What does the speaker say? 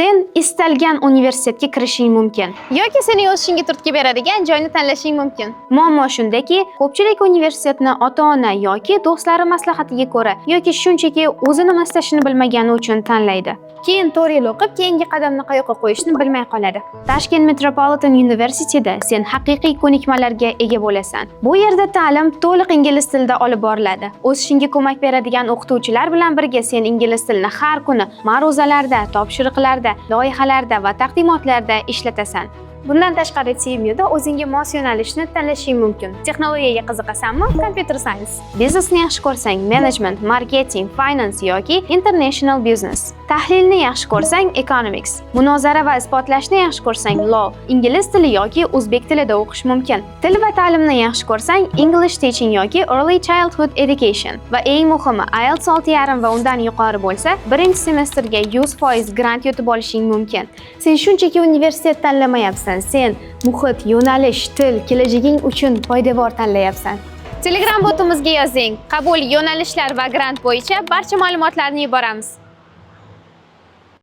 Sen istalgan universitetga kirishing mumkin yoki sening o'sishingga turtki beradigan joyni tanlashing mumkin. Muammo shundaki, ko'pchilik universitetni ota-ona yoki do'stlari maslahatiga ko'ra yoki shunchaki o'zi nima istashini bilmagani uchun tanlaydi. Keyin 4 yil o'qib, keyingi qadamni qayoqqa qo'yishni bilmay qoladi. Tashkent Metropolitan Universityda sen haqiqiy ko'nikmalarga ega bo'lasan. Bu yerda ta'lim to'liq ingliz tilida olib boriladi. O'sishingga ko'mak beradigan o'qituvchilar bilan birga sen ingliz tilini har kuni ma'ruzalarda, topshiriqlarda, loyihalarda va taqdimotlarda ishlatasan. Bundan tashqari, TMUda o'zingga mos yo'nalishni tanlashing mumkin. Texnologiyaga qiziqasanmi? Computer science. Biznesni yaxshi ko'rsang, management, marketing, finance yoki international business. Tahlilni yaxshi ko'rsang, economics. Munozara va isbotlashni yaxshi ko'rsang, law. Ingliz tili yoki o'zbek tilida o'qish mumkin. Til va ta'limni yaxshi ko'rsang, English teaching yoki early childhood education. Va eng muhimi, IELTS 6,5 va undan yuqori bo'lsa, birinchi semestrga 100% grant yutib olishing mumkin. Sen shunchaki universitet tanlamayapsan, sen muhit, yo'nalish, til, kelajaging uchun poydevor tanlayapsan. Telegram botimizga yozing. Qabul, yo'nalishlar va grant bo'yicha barcha ma'lumotlarni yuboramiz.